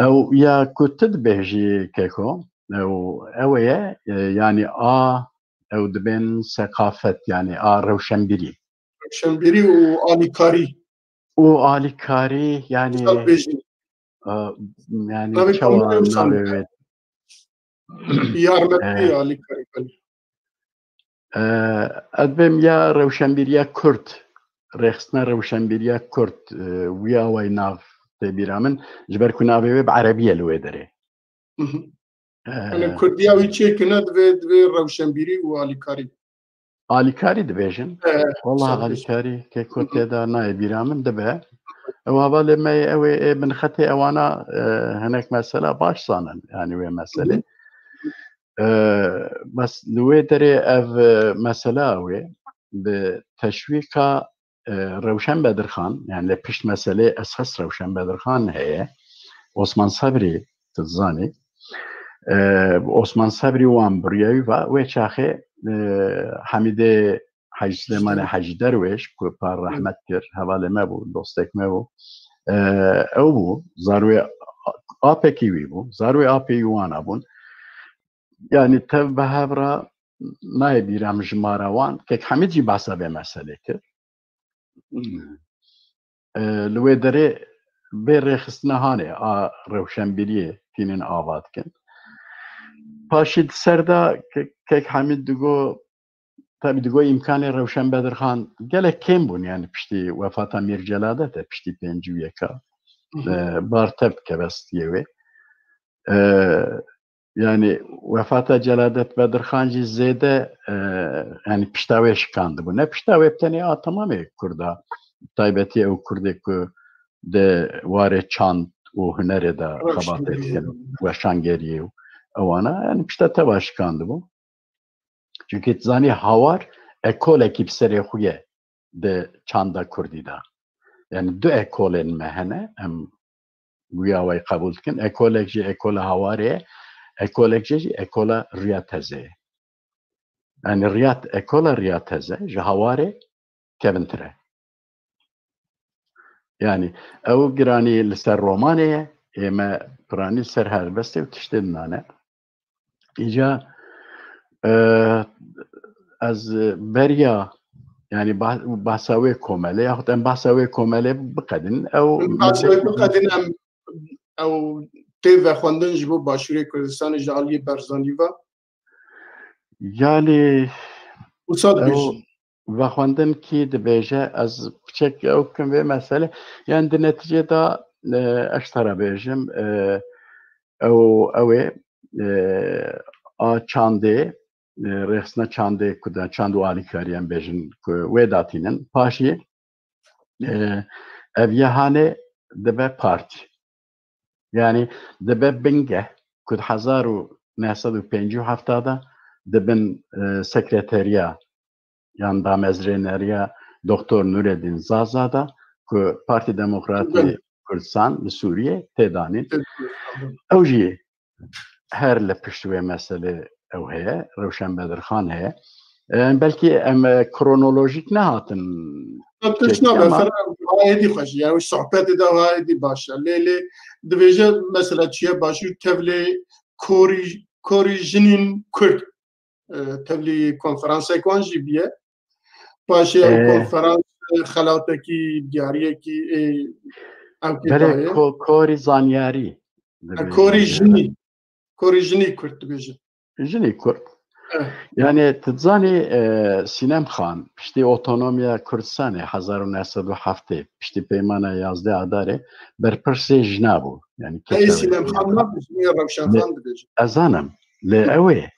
Ew ya ku tu dibêjî keko, ew, ew ê ye, e, yani a, ew dibên seqafet, yani a rewşenbîrî. Rewşenbîrî û alîkarî. Û alîkarî, yani, Wisa dibêjin. E, yani Navê çawa kamilê wisa navê wê? Yarmetî E, alîkarî, belê. E, ez dibêm ya rewşenbîriya Kurd, rêxistina rewşenbîriya Kurd, e, wî awayî nav tê bîra min, ji ber ku navê wê bi erebî ye li wê derê. Mhm. E, Yani Kurdiya wî çêkine divê, divê rewşenbîrî û alîkarî. Alîkarî dibêjin. E, Wala sen dibêjin. Alîkarî keko tê de nayê bîra min dibe. Ew hevalê me yê, ew ê, ê binxetê ewana, e, hinek mesela baş zanin, yani wê meselê. Mhm. E, bes li wê derê ev, e, mesela wê bi teşwîka, e, Rewşen Bedirxan, yani li pişt meselê esas Rewşen Bedirxan heye. Osman Sebrî, tu dizanî. E, Osman Sebrî wan biriya wî va, wê çaxê, e, Hemîdê Hecî Silêmanê Hecî Derwêş, ku par rehmet kir, hevalê me bû, dostek me bû. E, ew bû, zarwê apekî wî bû, zarwê apê wî wana bûn. Yani tev bi hev re nayê bîra min jimara wan. Kek Hemîd jî behsa vê meselê kir. E, li wê derê vê rêxistina hanê a rewşenbîriyê tînin ava dikin. Paşî di ser de Ke-, Kek Hemîd digo, tabî digo îmkanê Rewşen Bedirxan gelek kêm bûn, yani piştî wefata Mîr Celadetê, piştî pêncî û yeka, Hı hı. e, bar tev dikeve stiyê wê. E, yani wefata Celadet Bedirxan jî zêde, e, yani pişta wê şikandibû. Ne pişta wê, bi tenê a temamê Kurda, taybetî ew Kurdê ku di warê çand û hunerê de Rewşengeriyê. xebatê dikin, weşangeriyê û ewana, yani pişta teva şikandibû. Çunkî tu zanî hawar ekolekî bi serê xwe ye di çanda Kurdî de. Yani du ekolên me hene, em wî awayî qebûl dikin. Ekolek jî ekola hawarê ye, ekolek jî, jî ekola riya teze ye. Yani riya, ekola riya teze ji hawarê kevintir e. Yani ew giranî li ser romanê ye, ê me piranî li ser helbestê û tiştê dinane. Îca, e, ez beriya, yani bah-, bahsa wê komelê, yaxud em bahsa wê komelê biqedin, ew Em bahsa wê biqedin, em, ew tê vexwendin ji bo Başûrê Kurdistanê ji aliyê Barzanî ve? Yani, Wisa ew dibêjin. Vexwendin kî dibêje, ez piçek ew kim vê meselê. Yani di netîcê de, e, ez tera bêjim, e, ew, ew ê, e, a çandê, e, rêxistina çandê ku de çand û alîkarî em bêjin ku wê datînin. Paşî, e, ev yehanê dibe partî. Yani dibe bingeh ku di hezar û neh sed û pêncî û heft de di bin, e, sekreteriya yan damezrêneriya Doktor Nureddin Zaza de ku Partî Demokratî Bin. Kurdistan li Sûriyê tê danîn. Tê danîn. Ew jî her li pişt wê meselê ew heye, Rewşen Bedirxan heye. E, belkî em, e, kronolojîk nehatin Tişt çêkê, nabe, ama Ferhan, ha êdî xweş, yani sohbetê de ha êdî baş e. Lê, lê dibêje mesela çiye başûr tevlê korî, korî jinîn Kurd. E, tevlî konferansek wan jî bûye. Paşê ew Ee, konferans, e, xelatekî, diyariyekî, e, ew kê Belê daye. Ko-, korî zanyarî E, dibêjin. Korî jinî. Korî jinî Kurd dibêjin. Jinî Kurd. Evet. Yani, tu dizanî, e, Sînem Xan, piştî otonomiya Kurdistanê hezar û neh sed û heftê, piştî peymana yazdeh Adarê, berpirsê jina bû. Yani, Ey, kesa Sînem Xan nabêjin, ya Rewşen Xan dibêjin. Ez zanim, lê ew ê.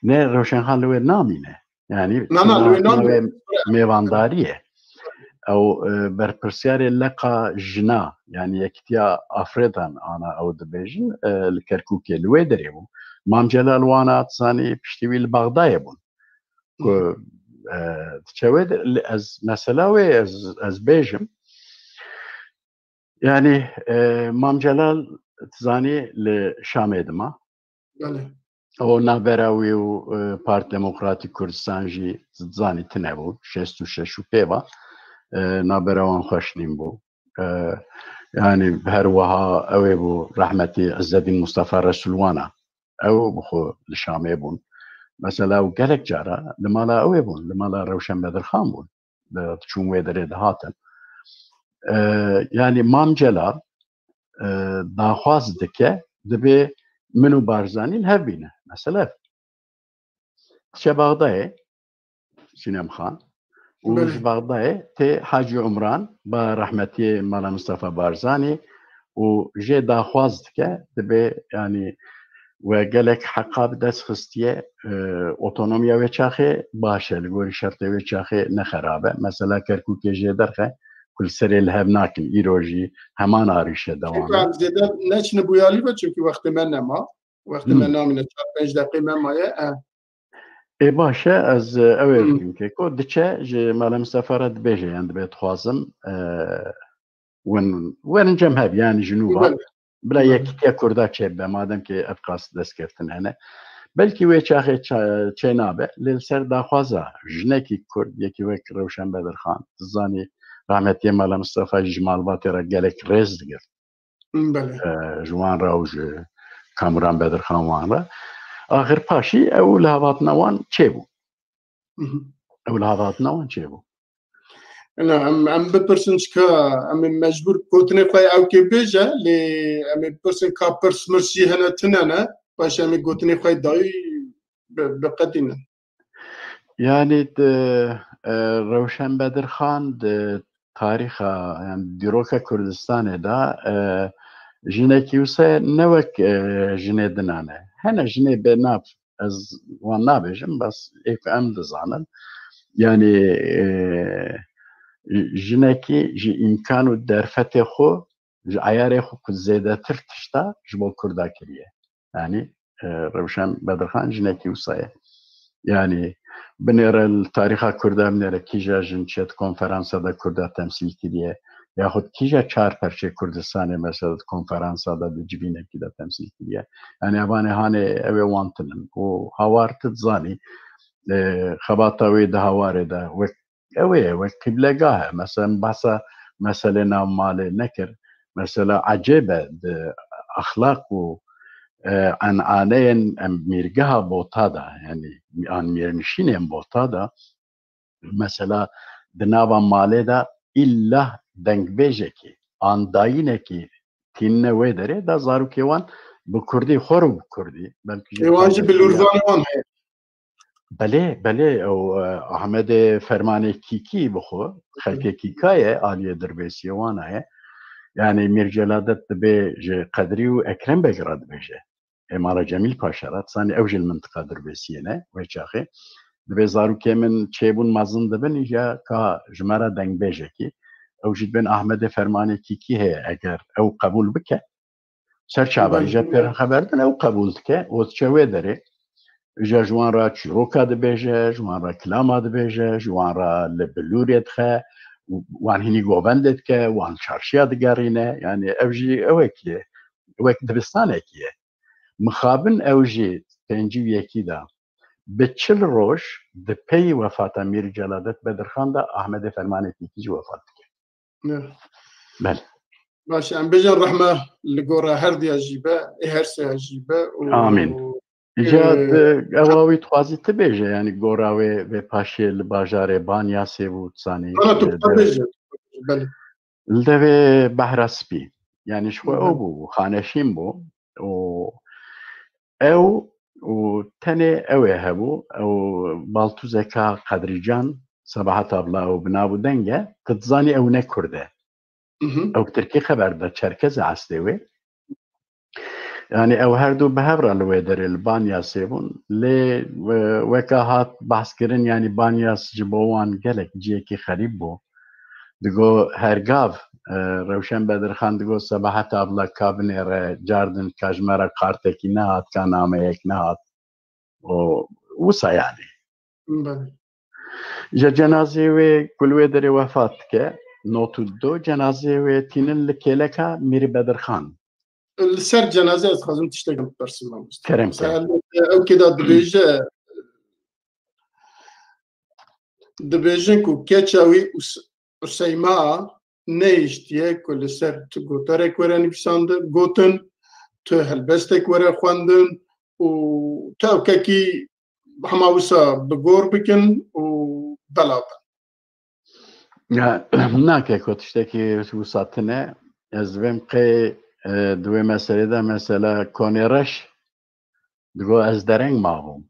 Ne, Rewşen Xan li wê namîne. Yani, Na, na, li wê namîne. Wê mêvandarî ye. Ew, e, berpirsiyarê leqa jina, yani Yekîtiya Afrêdan ana ew dibêjin, e, li Kerkûkê li wê derê bû. Mam Celal wana, tu zanî, piştî wî li Bexdayê bûn. Ku, e, diçe wê de, li, ez, mesela wê ez, ez bêjim. Yani, e, Mam Celal tu zanî li Şamê dima. Belê. O navbera wî û e, Parti Demokratîk Kurdistan jî zanî tune bû, şêst û şeş û pê va e, navbera wan xweş nîn bû. E, yanî her wiha ew ê bû rehmetî Îzzedîn Mustafa Resulwana. Ew bi xwe li Şamê bûn. Mesela ew gelek cara li mala ew ê bûn, li mala Rewşen Bedirxan bûn. Di çûn wê derê dihatin. E, yanî Mam Celal e, daxwaz dike, dibê min û Barzanî li hev bîne. Mesele ev. Diçe Baxdayê, Sînem Xan, û Belê. ji Baxdayê tê Hacî Umran, ba rehmetiyê Mala Mistefa Barzanî, û jê daxwaz dike, dibê, yanî, we gelek heqa bi dest xistiye, e, otonomiya wê çaxê baş e, li gorî şertê wê çaxê ne xerab e. Mesela Kerkûkê jê derxe, ku li serê li hev nakin, îro jî heman arîşe dewam e. Em zêde neçine bûyalî ve, çimkî wextê me nema. Wextê me Hmm. namîne, çar pênc deqê me maye. E, Ê baş e, ez e, ew ê Hmm. bikim keko. Diçe ji Mala Mistefa re dibêje, yan dibê dixwazim e, wen werin cem hev, yanî ji nû va. Belê. Bila Belê. yekîtiya Kurda çêbibe, madem ki ev qas destkeftine hene. Belkî wê çaxê ça- çê nabe, lê li ser daxwaza jinekî Kurd, yekî wek Rewşen Bedirxan, tu zanî, rahmetiyê Mala Mistefa jî ji malbatê re gelek rêz digirt. Belê. E, ji wan re û ji Kamuran Bedirxan wan re. Axir paşî ew li hevatina wan çêbû. Mhm. Ew li hevatina wan çêbû. Ena, em, em bipirsin çika em ê mecbûr gotinê xwe ew kê bêje, lê em ê bipirsin ka pirs mirs jî hene tune ne, paşê em ê gotinê xwe dayî bi, biqedînin. Yanî di, e, Rewşen Bedirxan di tarîxa, yani dîroka Kurdistanê de, e, jinekî wisa ne wek, e, jinê dinan e. Hene jinê bênav, ez wan nabêjim, bes ê ku em dizanin. Yanî, e, jinekî ji îmkan û derfetê xwe, ji eyarê xwe ku zêdetir tişta ji bo Kurda kiriye. Yanî, e, Rewşen Bedirxan jinekî wisa ye. Yanî binêre li tarîxa Kurda binêre kîja jin çi di konferansa de Kurda temsîl kiriye, yaxud kîja çar perçê Kurdistanê mesela di konferansa de di civînekî de temsîl kiriye. Yanî evanê hanê ew ê wan tinin. Û hawar tu dizanî, e, xebata wê di hawarê de wek ew ê, wek qîblegah e. Mesela, em behsa meselê nav malê nekir. Mesela, ecêb e di exlaq û, e, enaneyên em mîrgeha Bota de, yanî an mîrnişînên Bota de, mesela, di nava malê de îlla dengbêjekî, an dayînekî tînine wê derê, da zarokê wan bi kurdî, xwe rû bi kurdî, belkî jî Ê wan jî bi xalekî ya lûrvanê wan heye. Belê, belê, ew, e, Ahmedê Fermanê Kîkî bi xwe, xelkê Kîka ye, aliyê Dirbêsiyê wana ye. Yanî Mîr Celadet dibê ji Qedrî û Ekrem Beg re dibêje. Ê mala Cemîl Paşa re, disanî ew jî li mintiqa Dirbêsiyê ne, wê çaxê. Dibê zarokê min çêbûn mezin dibin, îja ka ji me re dengbêjekî. Ew jî dibên Ahmedê Fermanê Kîkî heye, eger ew qebûl bike, ser çavan, îja pê re xeber din, ew qebûl dike û diçe wê derê. Îja ji wan re çîroka dibêje, ji wan re kilama dibêje, ji wan re li bilûrê dixe, wan hînî govendê dike, wan çarşiya digerîne. Yanî ev jî ewekî ye, wek dibistanekî ye. Mixabin ew jî pêncî û yekî de bi çil roj di pey wefata Mîr Celadet Bedirxan de Ahmedê Fermanê Kîkî jî wefat dike. Ya. Belê. Baş e, em bêjin rehme li gora her diya jî be, ê her seya jî be. Û Amîn. Îca Ee, di ewa wî dixwazî tu bêje, yanî gora wê vê paşê li bajarê Banyasê bû, disanî, Ana tu e, bi xwe de- bêje. Belê. Li devê Behra Spî. Yanî ji xwe ew Belê. bû, xaneşîn bû. Û ew û tenê ew ê hebû. Ew baltûzeka Qedrîcan, Sebahat abla ew bi nav û deng e. Tu dizanî ew ne Kurd e. Mhm. Ew tirkî xeber dide, Çerkez e eslê wê. Yanî ew her du bi hev re li wê derê li Banyasê bûn. Lê, e, weka hat behs kirin, yanî Banyas ji bo wan gelek ciyekî xerîb bû. Digo her gav, e, Rewşen Bedirxan digo Sebahet abla ka binêre, cardin ka ji me re kartekî nehat, ka nameyek nehat. Û wisa yanî. Belê. Ji cenazê wê ku li wê derê wefat dike, not û du, cenazê wê tînin li kêleka Mîrî Bedirxan. Li ser cenaze ez dixwazim tiştek bipirsim, mamoste. Kerem Mesela, ew kê de dibêje, dibêjin ku keça wî Us-, Useyma nehiştiye ku li ser tu gotarek were nivîsandin, gotin, tu helbestek were xwendin û tu ew kekî hema wisa bi gor bikin û belav bin. Ya, nake ku tiştekî wisa tune, ez vêm qê, e, di wê meselê de mesela Konê Reş digo ez dereng mabûm.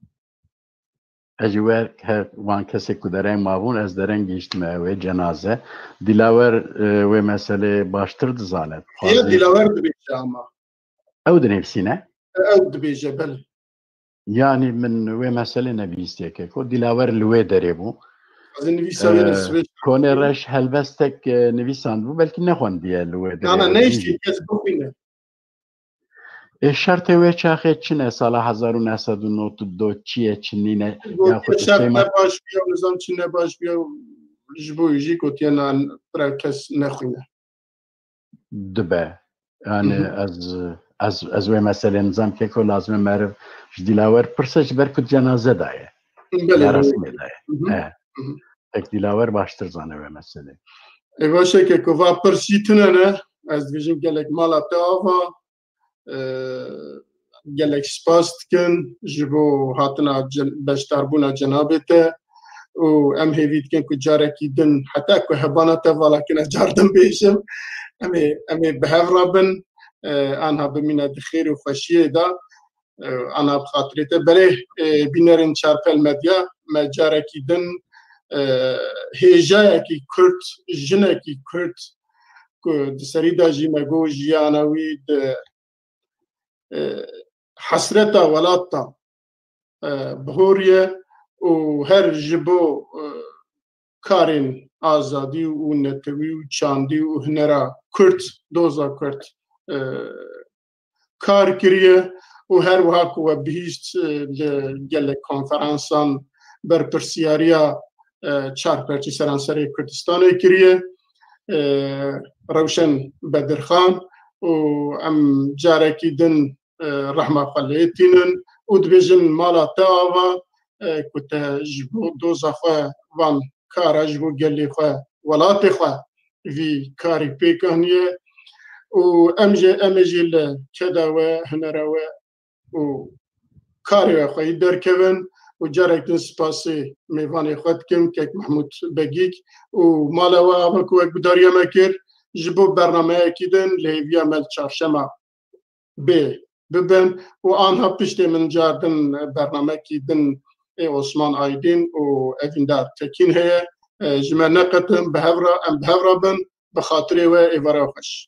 Ez jî wer her wan kesê ku dereng mabûn, ez dereng gihiştime ew ê cenaze. Dilawer, e, wê meselê baştir dizane. Ya Dilawer dibêje ama. Ew dinivîsîne? Ew dibêje, belê. Yanî min wê meselê nebihîstiye keko. Dilawer li wê derê bû. Ez nivîsa wê li Swêd. Konê Reş helbestek, e, nivîsandibû, belkî nexwendiye li wê derê. Nana, nehiştiye kes bixwîne. Ê şertê wê çaxê çi ne? Sala hezar û neh sed û nod û du çi ye, çi nîne? Gotiye şert ne baş bûye, nizam çi ne baş bûye, ji bo wî jî gotiye nan bira kes nexwîne. Dibe. Yani ez, ez, ez wê meselê nizam keko lazim e meriv ji Dilawer pirse ji ber ku cenaze daye. Belê, Ya belê. Resmê daye. Mhm. E. Tek Dilawer baştir zane wê meselê. Ê baş e keko, va pirs jî tune ne. Ez dibêjim gelek mala te ava. E, gelek spas dikin ji bo hatina cen-, beşdarbûna cenabê te û em hêvî dikin ku carekî din, heta ku hebana te vala kine car din bêjim, em ê, em ê bi hev re bin, e, anha bimîne di xêr û xweşiyê de. E, ana bi xatirê te belê, e, bînerên Çarpel Medya, me carekî din, e, hêjayekî Kurd, jinekî Kurd ku di serî de jî me got jiyana wî di, e, hesreta welat de, e, bihoriye û her ji bo, e, karên azadî û netewî û çandî û hunera Kurd, doza Kurd, e, kar kiriye û her wiha ku we bihîst, e, li gelek konferansan berpirsiyariya, e, çar perçî seranserê Kurdistanê kiriye, e, Rewşen Bedirxan û em carekî din, e, rehma xwe lê tînin û dibêjin mala te ava, e, ku te ji bo doza xwe van kara ji bo gelê xwe, welatê xwe vî karî pêk aniye û em jî, em ê jî li keda we, hunera we û karê we xweyî derkevin û carek din spasê mêvanê xwe dikim, kek Mehmûd Begîk û mala we ava ku wek gudariya me kir, ji bo bernameyekî din li hêviya me li çarşema bê bibin û anha piştê min car din bernamekî din ê Osman Aydin û Evîndar Tekîn heye. E, ji me neqetin, bi hev re, em bi hev re bin, bi xatirê we, êvara xweş.